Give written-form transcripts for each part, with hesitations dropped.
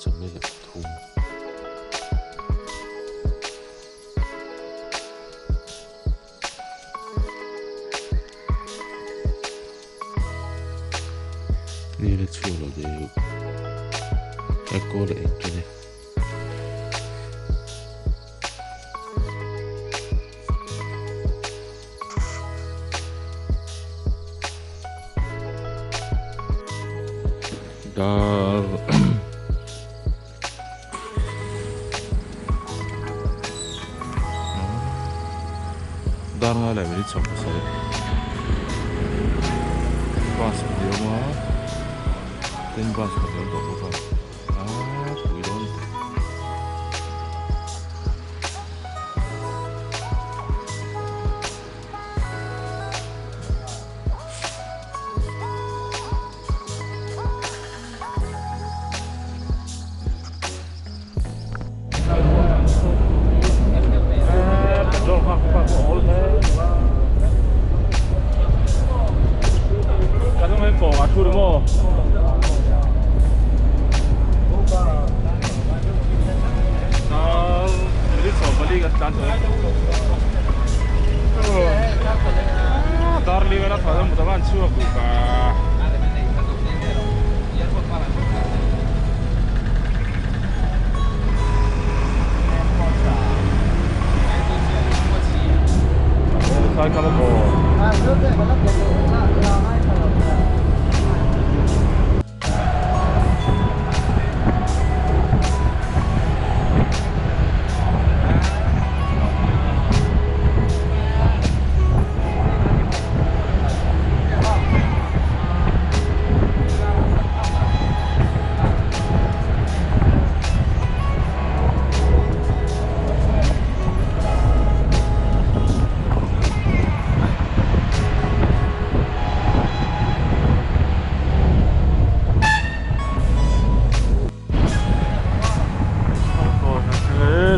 Minute 43. Ni la chhuak lo deuh. A kawl a eng ṭan e. Dar dar nga leh minute 17 bus pahnih a awm a tin bus pahnih a awm tawh bawk a ah pui dawn lutuk.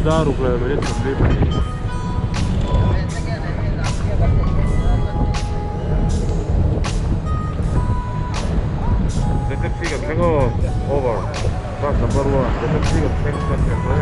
Dar ruk leh minute 42. ZFC kan thleng aw over bus number 1 ZFC kan thleng kan thleng hle.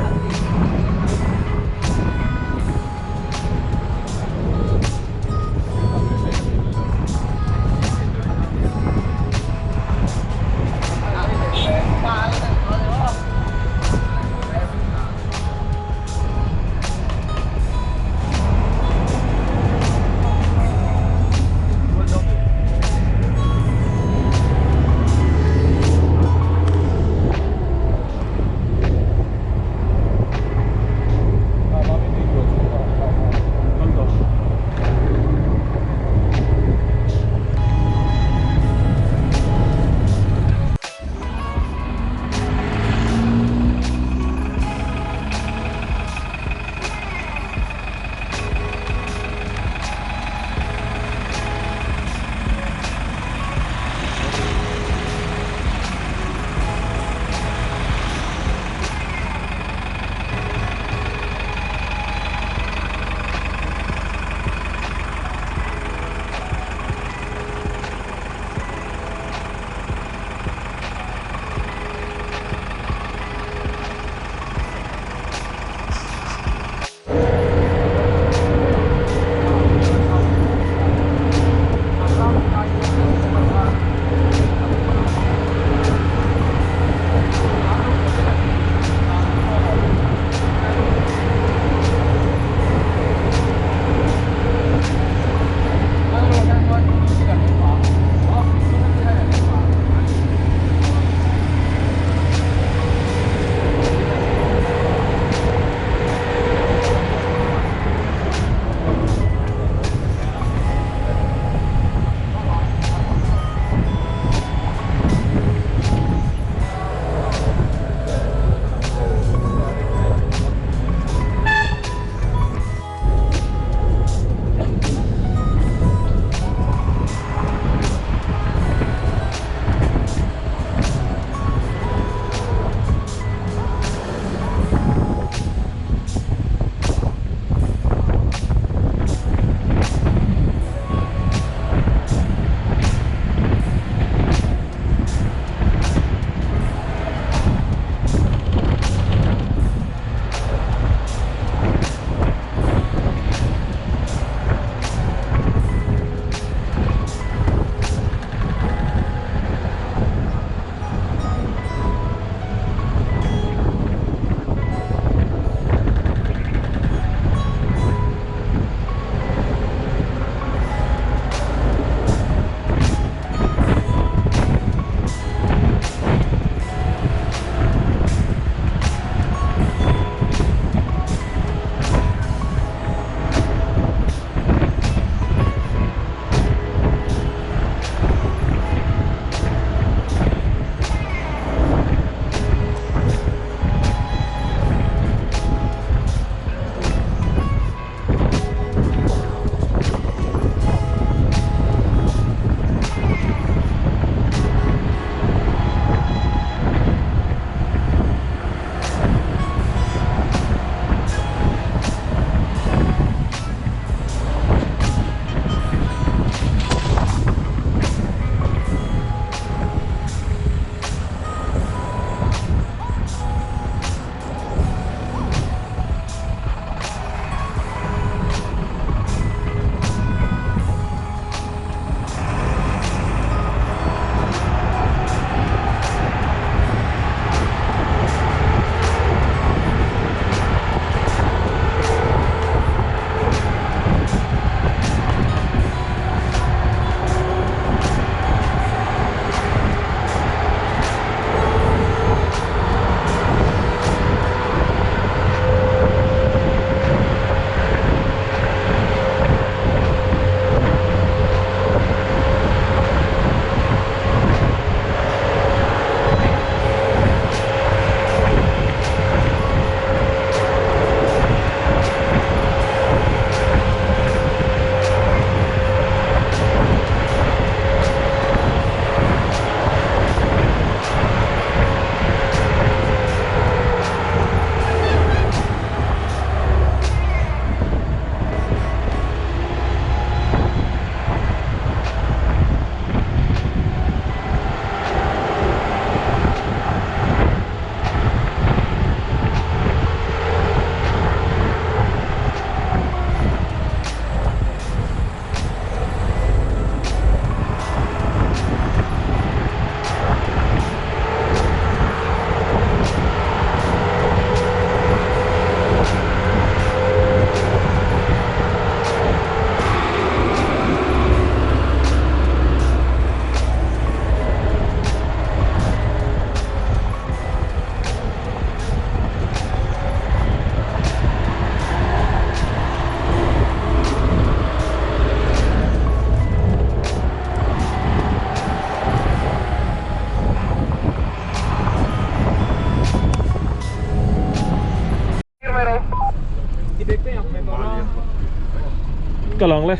Kal ang le.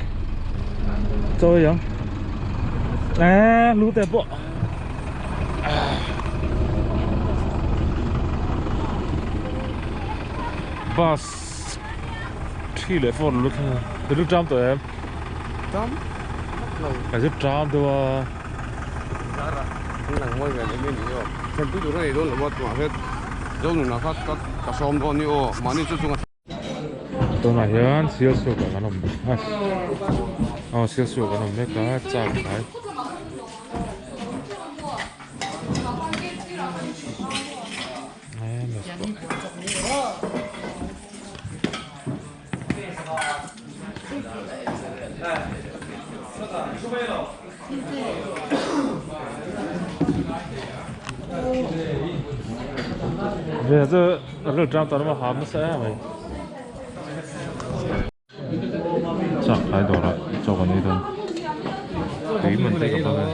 Chawi ang. Eee lu te pawh. Bus 3 leh 4 lu thleng a. I lu tram tawh em? Tram lo. Ka zip tram deuh a. Zara an lang mawi ve leh mai ni aw. Thlenpui tur a nei dawn lo a tunah hian Zonuna kha ka sawm dawn ni aw mahni chu chunga. Tunah hian Sialsuk ah kan awm a aw Sialsuk ah kan awm mek a chak hnai. Ve chu ril tang tawh lama ha nasa em mai. Chak tlai dawrah chaw kan ei dawn. Tui man te ka hmang e.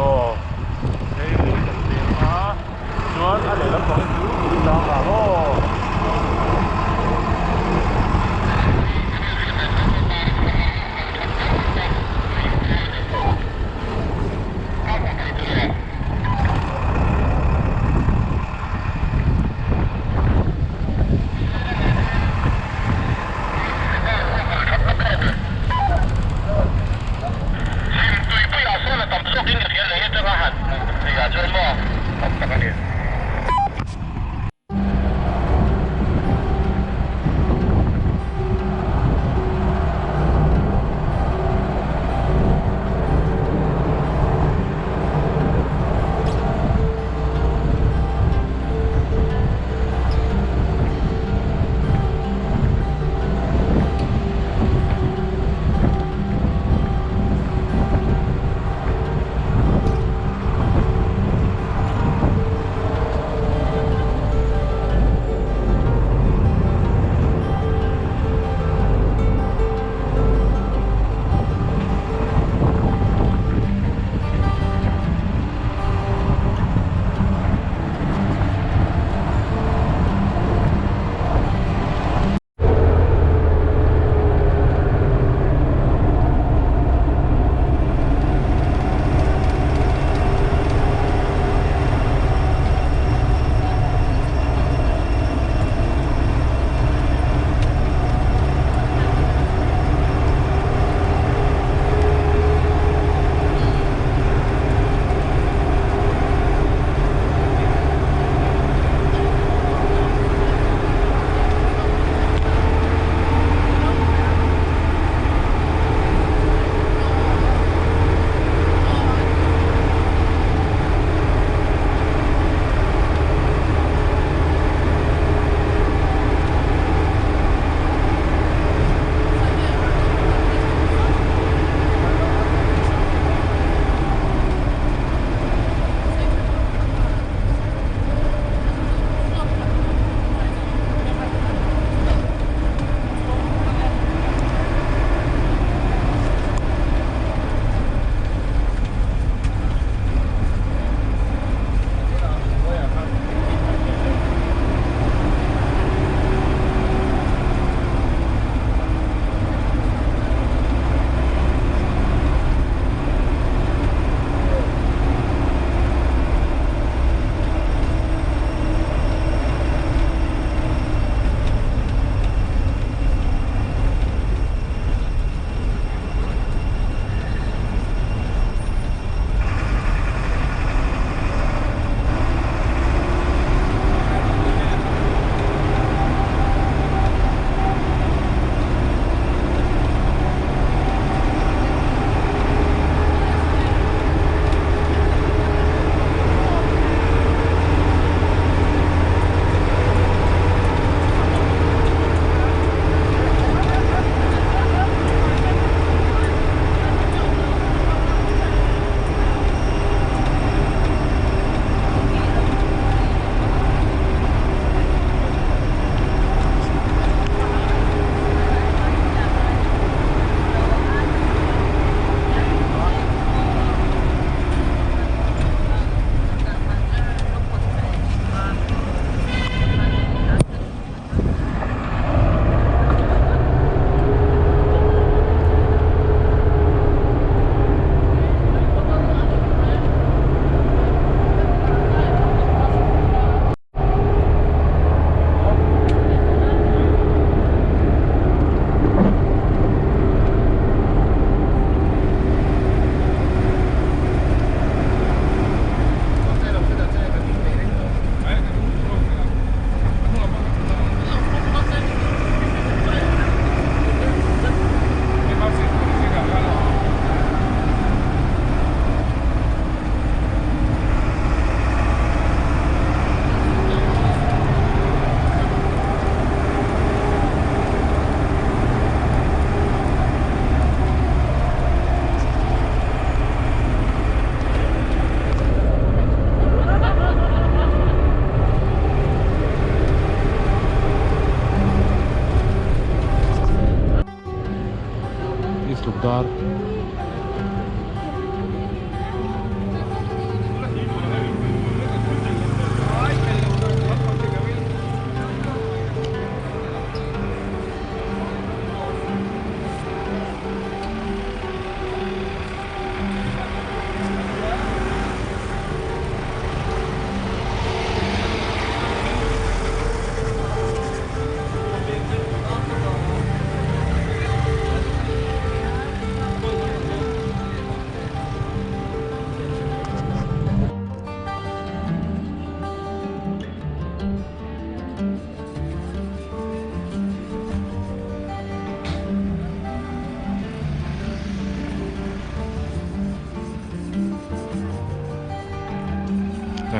Aw hei lui kan peng a chuan a lehlam pang hi chu tui tlang vang aw.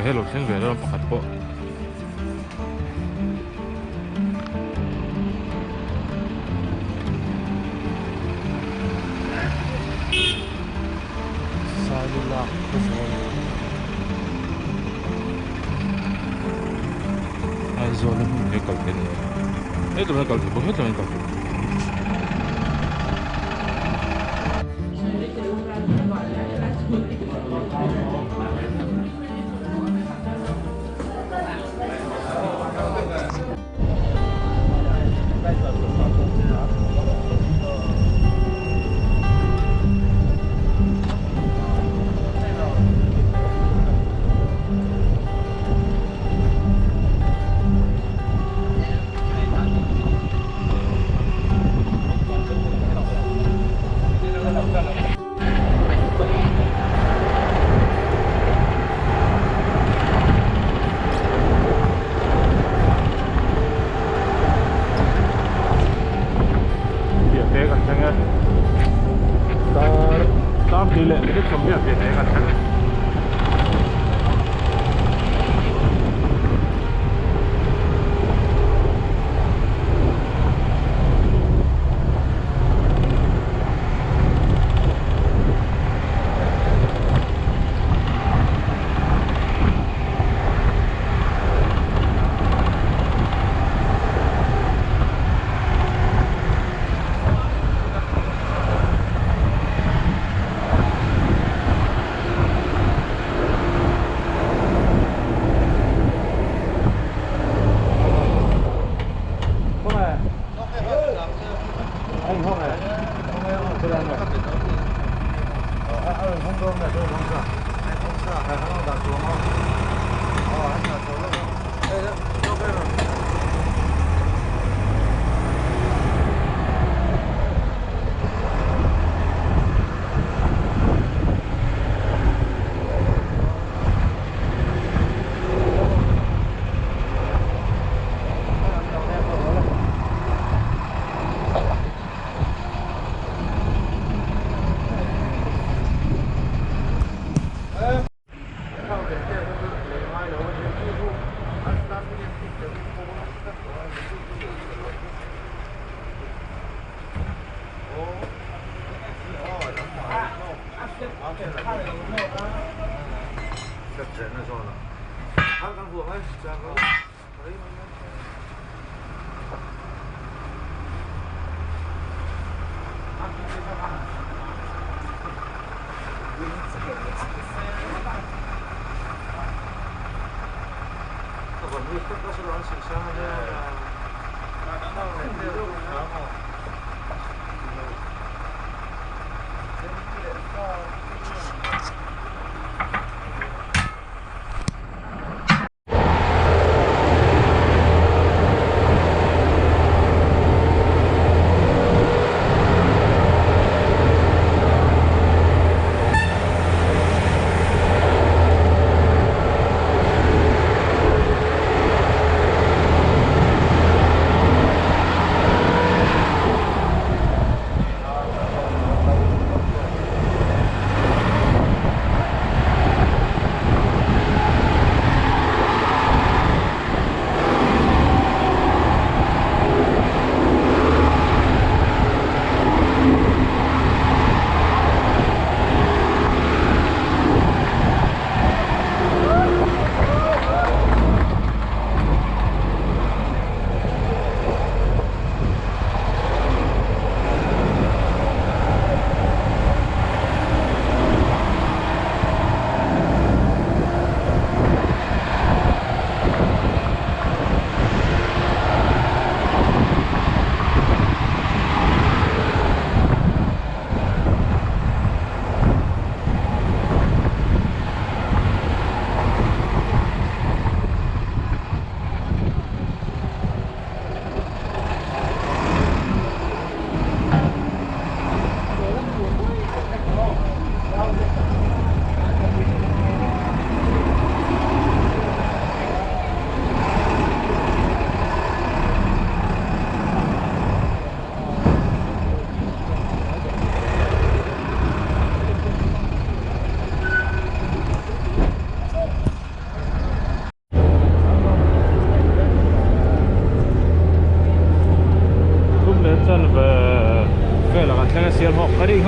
Hei lo thleng ve dawn pakhat pawh. Sailulak khawzawl Aizawl a hmun he kal theih a ni a hetlai hmun a kal theih bawk hetlai hmun a kal theih bawk. Piahte kan thleng e dar dar hnih leh minute 20 ah piahte kan thleng e.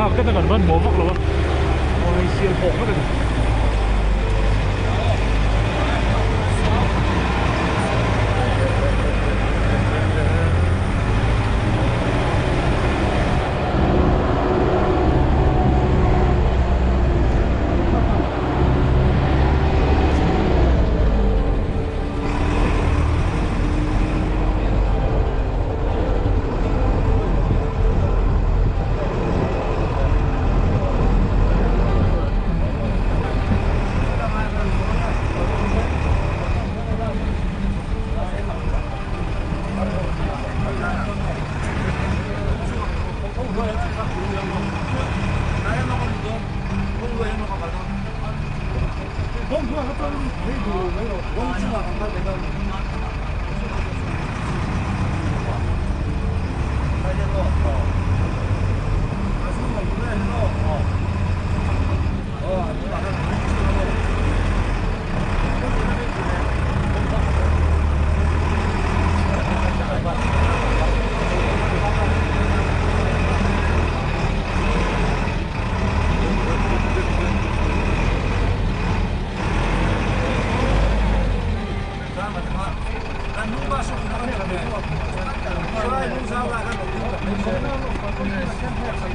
Nghak tlat a kan van hmuh vak lo a. Aw hei sial pawh vek a ni.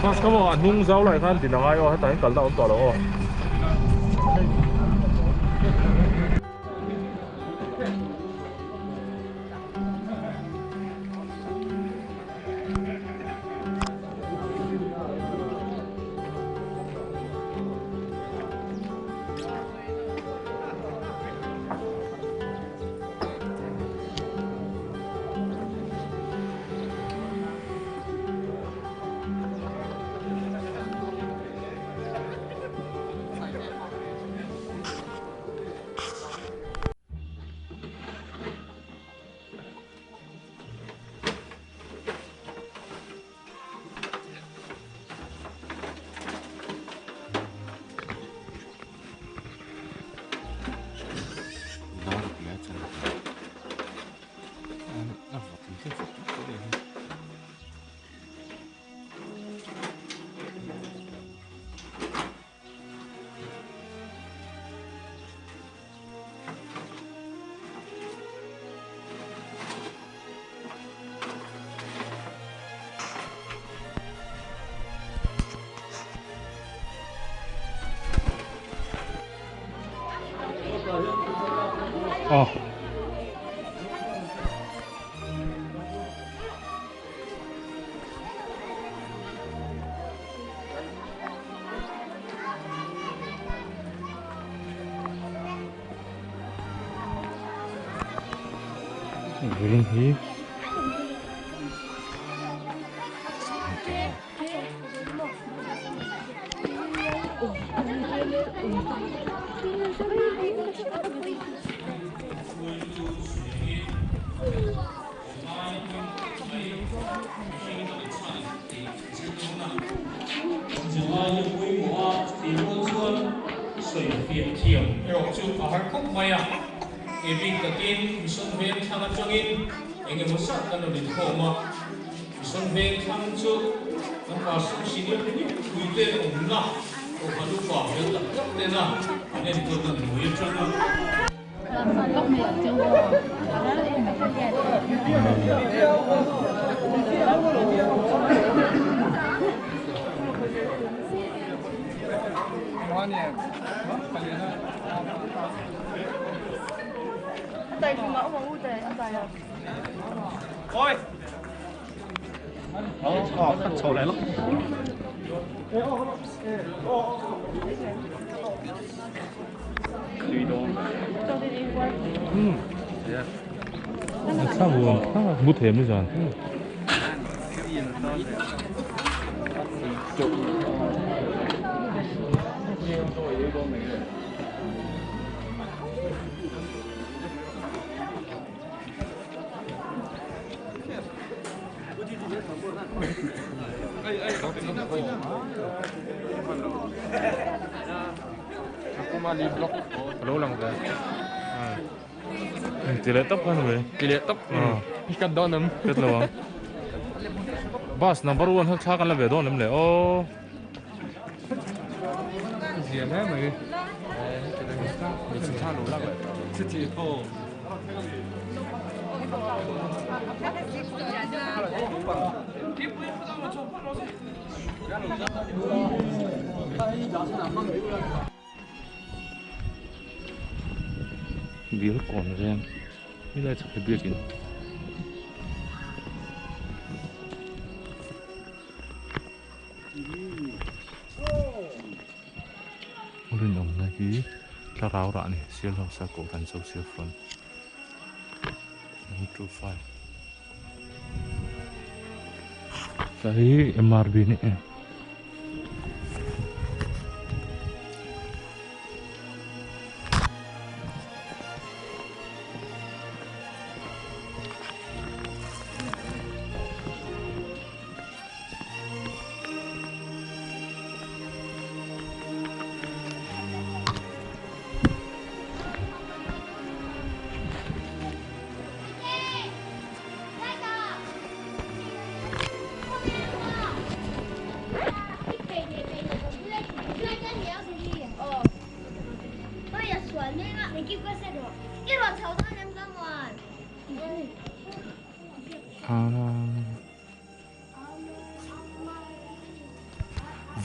Bus kha maw a hnung zau lai khan din a ngai aw hetah hian kalna a awm tawh lo aw. Oh. Green hi Mút thêm nữa rồi. Lâu lắm rồi. Tỷ lệ tốc hơn rồi. Tỷ lệ tốc. Cắt đo nấm. Cắt lâu. Bus number 1 thắc thắc là về đo nấm lệ ô. Bial kawn veng helai chhak hi biakin rinawmna hi thlarau rah a ni Sialhausa Kohhran Social Front 125 tlai hi MRB a ni e.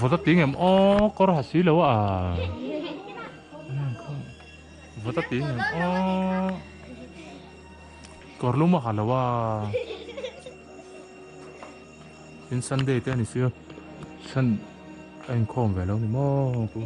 Vawt a ti ngem aw kawr ha si lo a vawt a ti ngem aw kawr lum a ha lo a tin Sunday te a ni sia sun a inkhawm ve lo ni maw chu.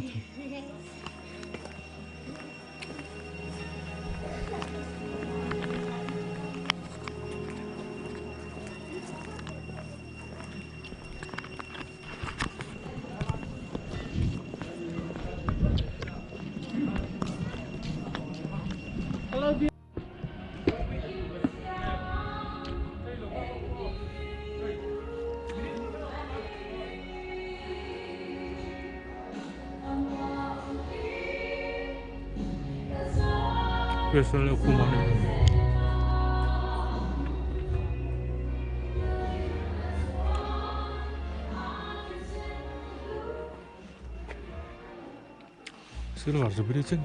Silver Jubilee chen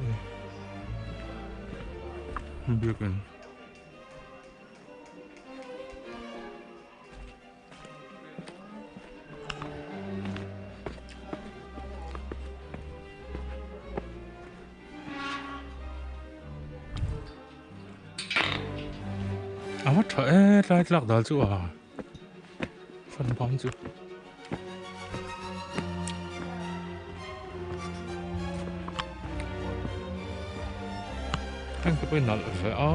ni biakin A va tha e tlai tlak dal chu a fan bang chu. Heng te pawh hi nalh ve a.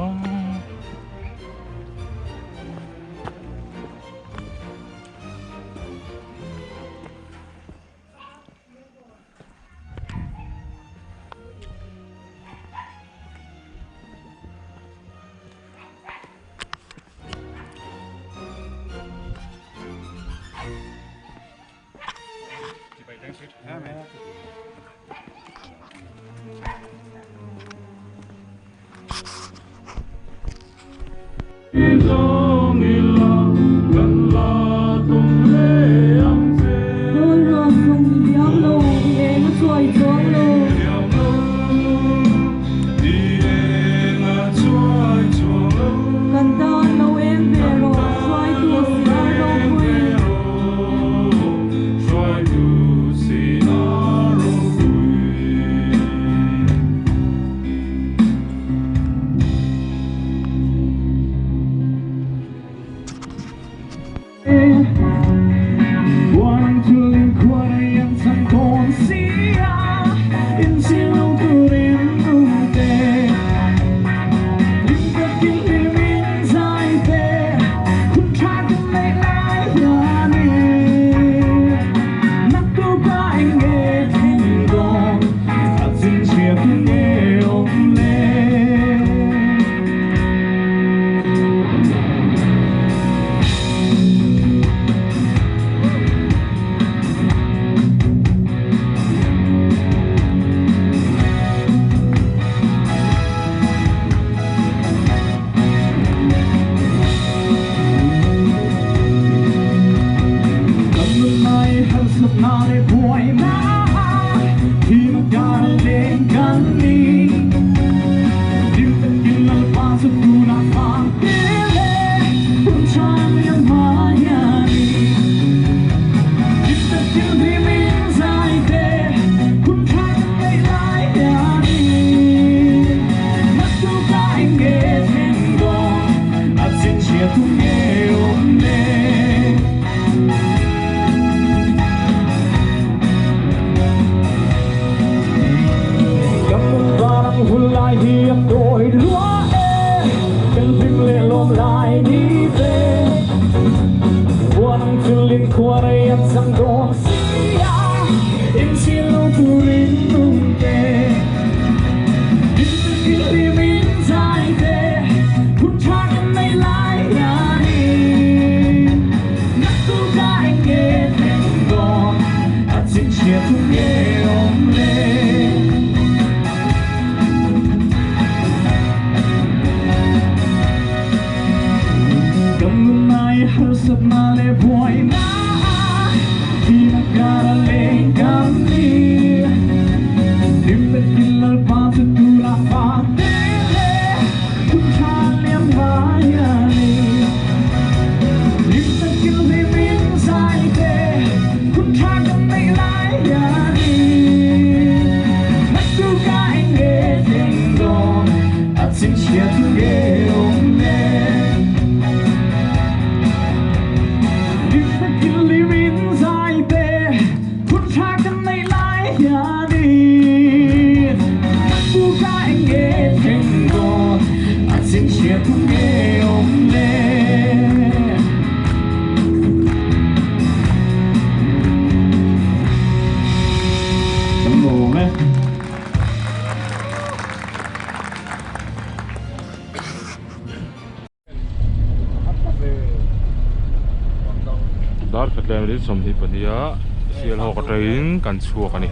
lai ni te Buan tulin kuare at sang don siya In silo turin nung te Ilimin zai te Hun tha kan nei lai yani Nak tu ka nge theng don A chin chia tu nge om le Kamay harsat na le buhay na Pinagkaraling kami Limit kilal pa sa tula pa Dili Kung taliam bayani Limit kilimin sa ite Kung tagan may layani Nagtukain ngetengdon At sinsya tugeong Limit zai te Kun tha kan nei lai yani Bu ka nge theng don A chin chia tu nge om le Kan lo me Dar khat leh minute 22 a sial hawk atangin kan chhuak a ni.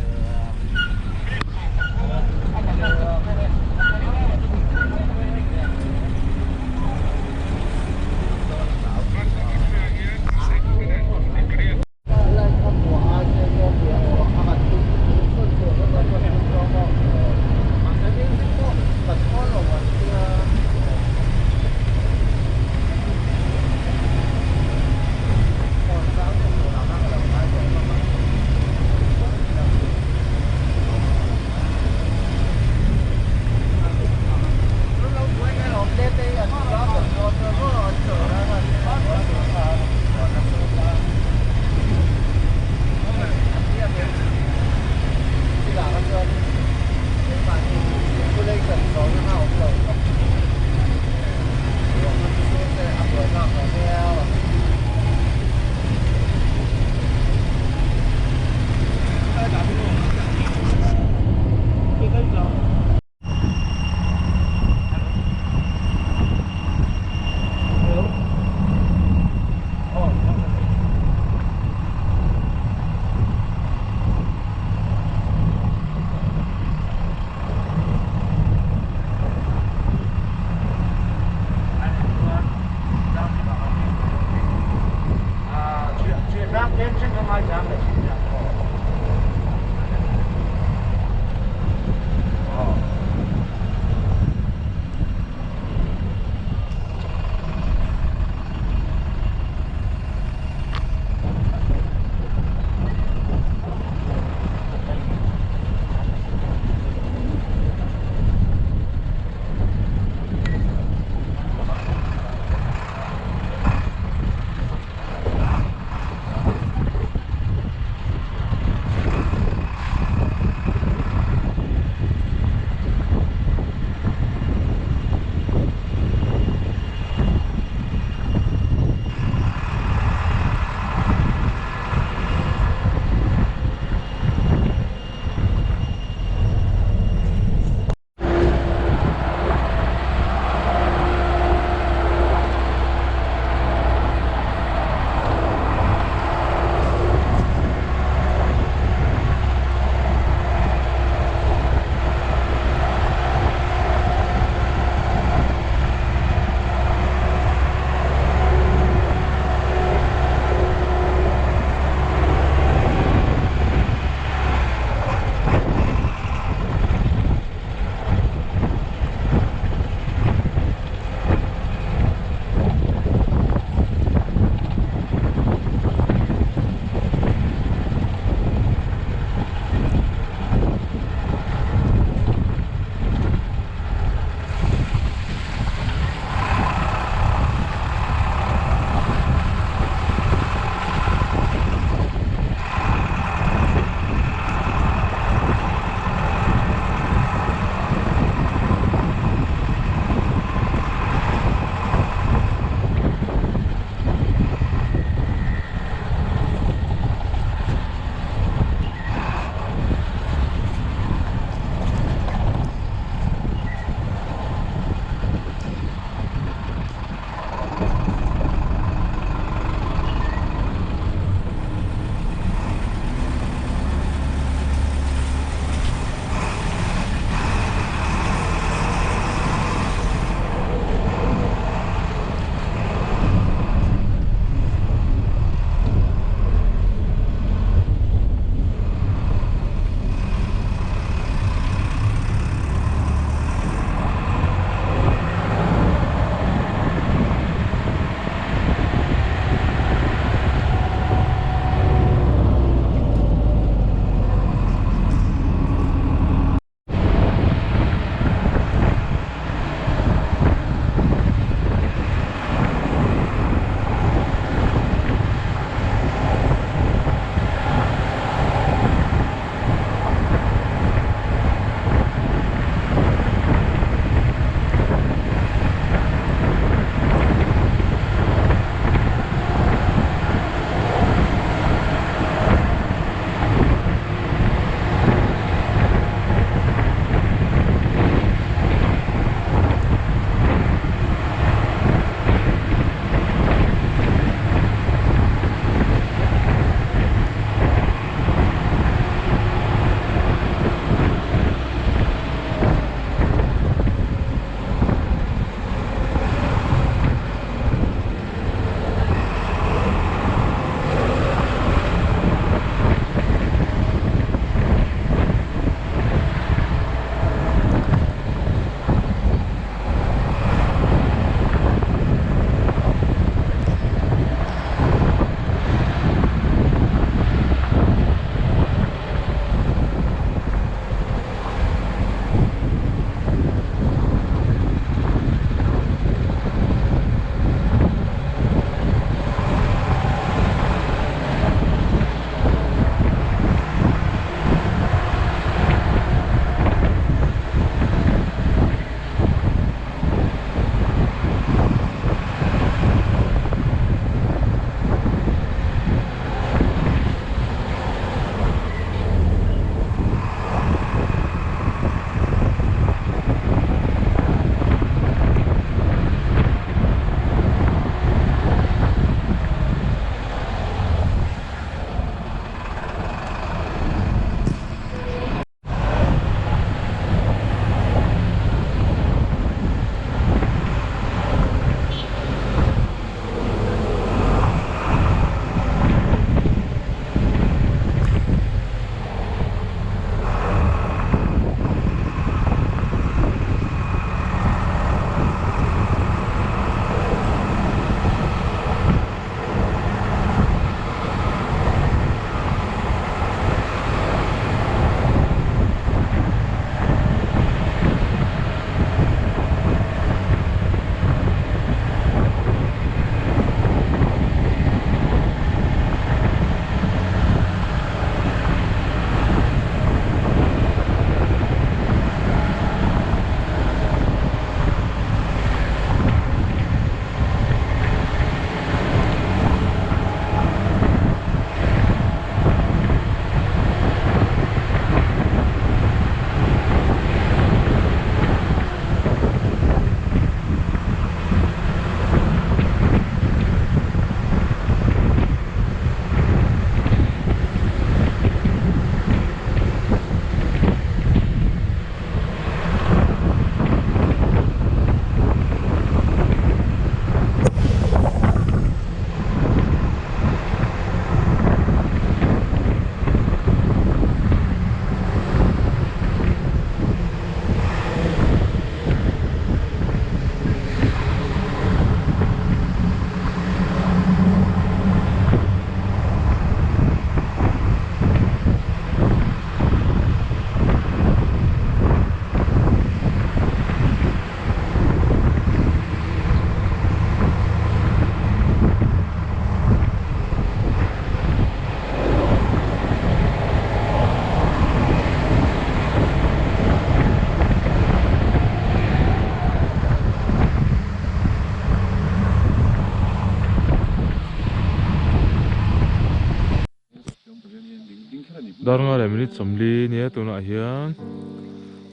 Dar nga leh minute sawmli nia tunah hian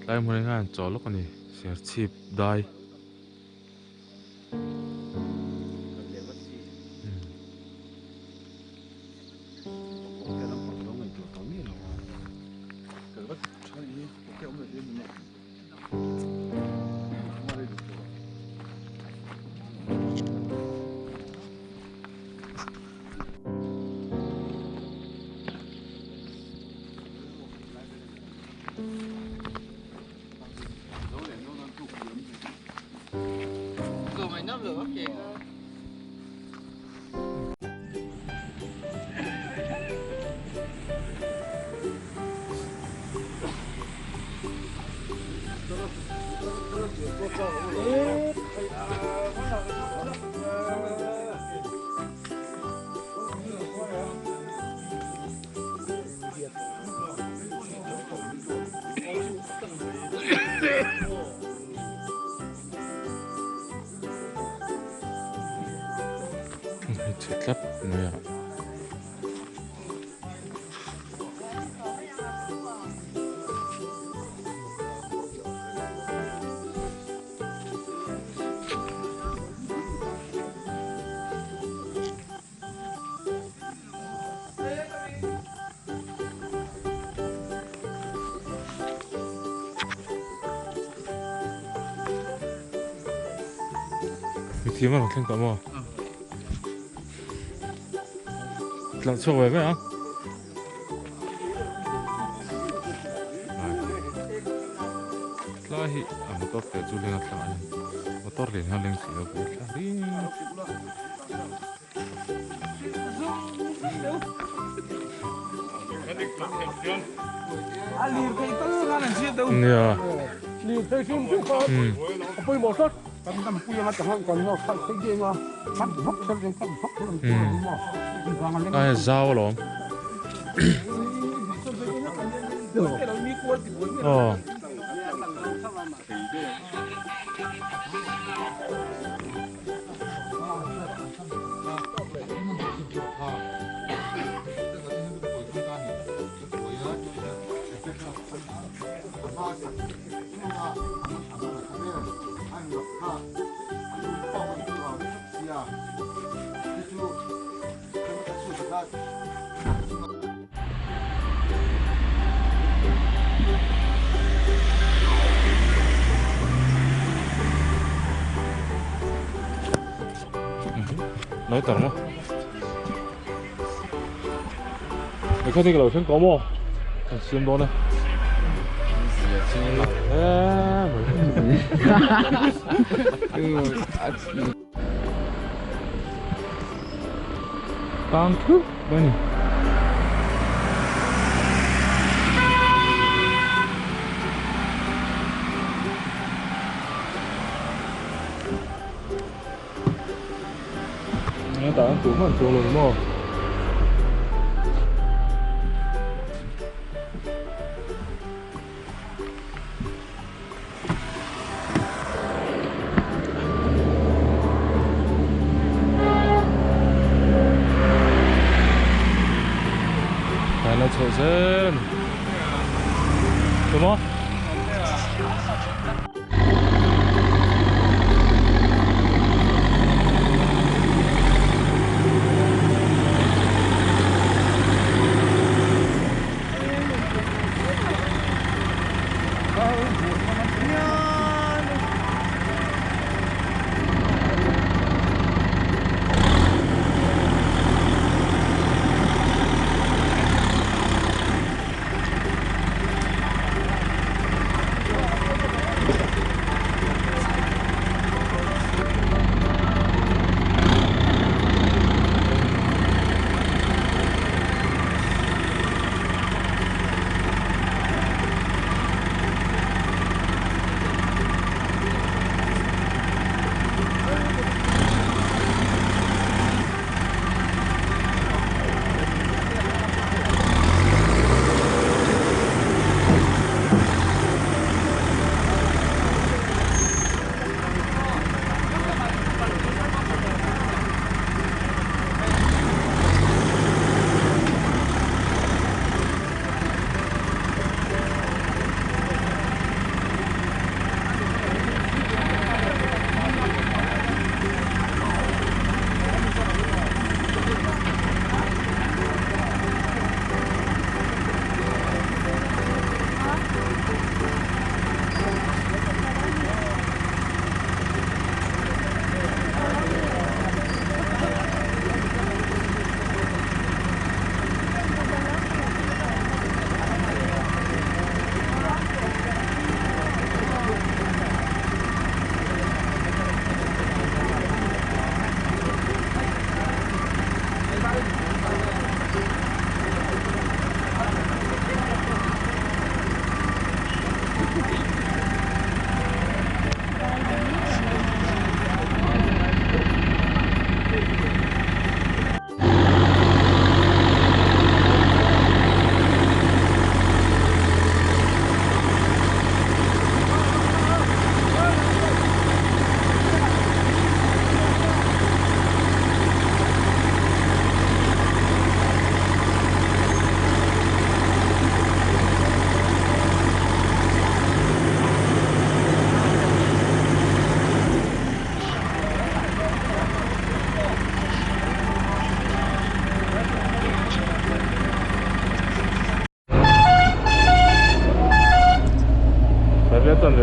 tlai hmun ah hian an chawl lawk a ni serchhip dai. Chhe tlat mai a. Mithiam a rawn thleng tawh maw? Tlan chhuak ve ve a. Tlai hi a motor te chu leng a thla a ni. Motor lian hian leng si lo pawh thla ring. Nia. Ai zau alawm. Aw. Nói tao maw? Mày có thích cái lẩu có maw? Anh siam dawn e. Tang thup mai ni. Tah an tuh hman chuang lo ni maw? Tah la chhoh zel a ni. Tumaw?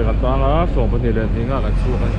Sawmsarih kan tang a, sawmpahnih leh hnih ngah kan chhuak a ni.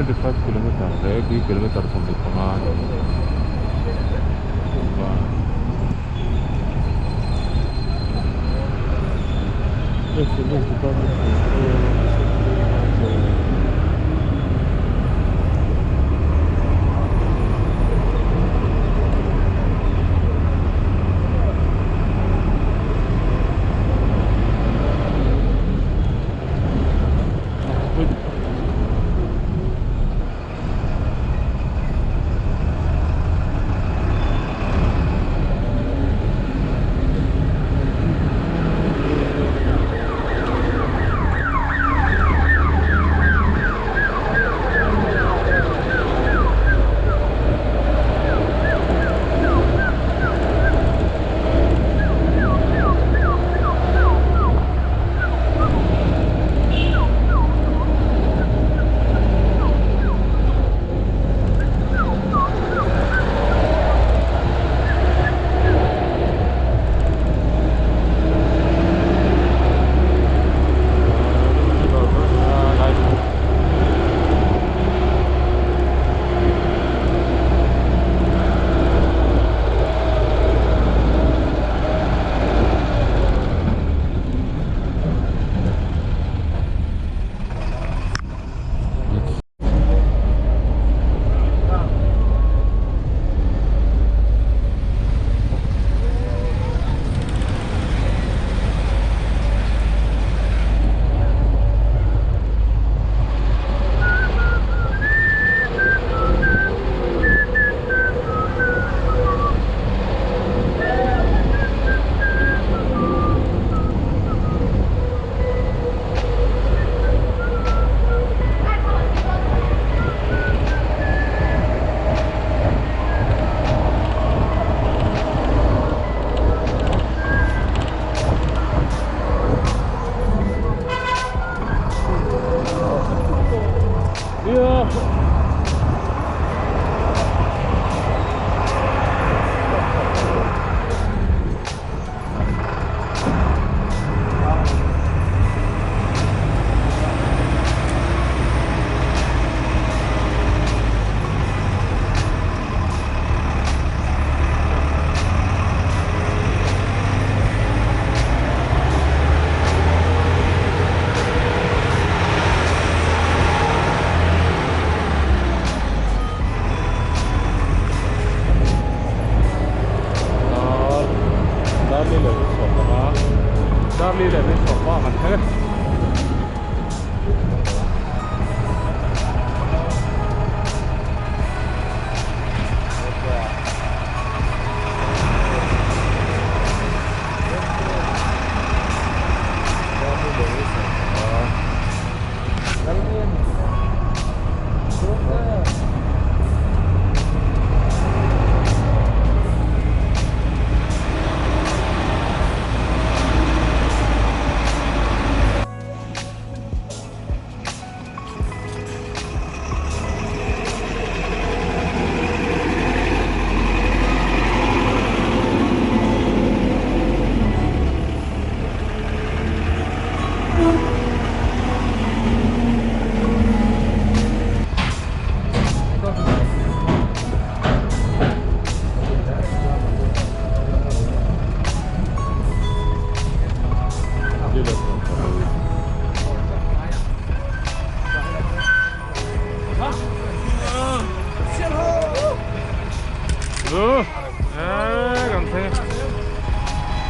25 kilometer leh khi kilometer 25 a ni. Police Department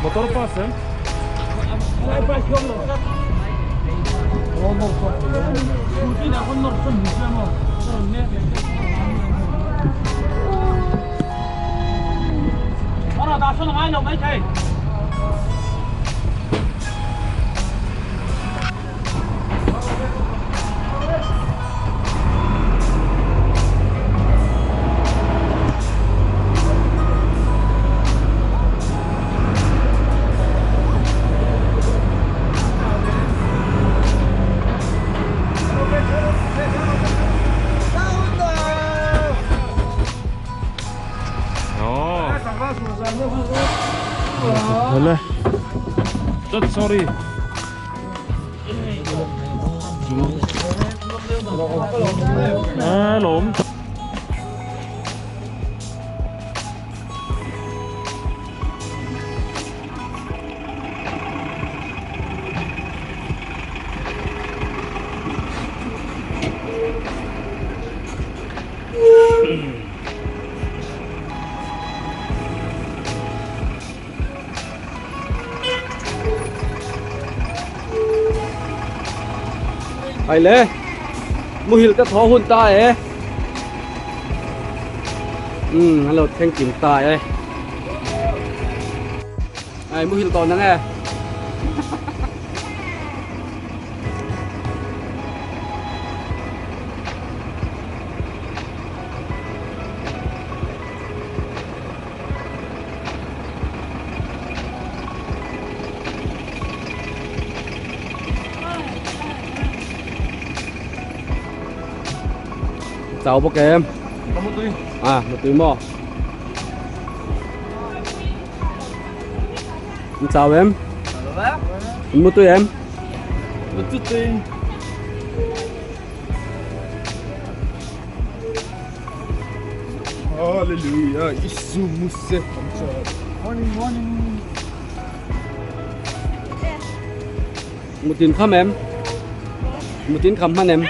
Motor pasem. Sorry. A lawm. Ai le muhil ka thaw hun ta e um hello thank you ta e ai muhil tawh nang e Chau bawk em? À, một túi mò. Chào em. Một túi em. Một túi. Hallelujah, Isu Muse. Morning, morning. Một tin khăm em. Một tin khăm han em.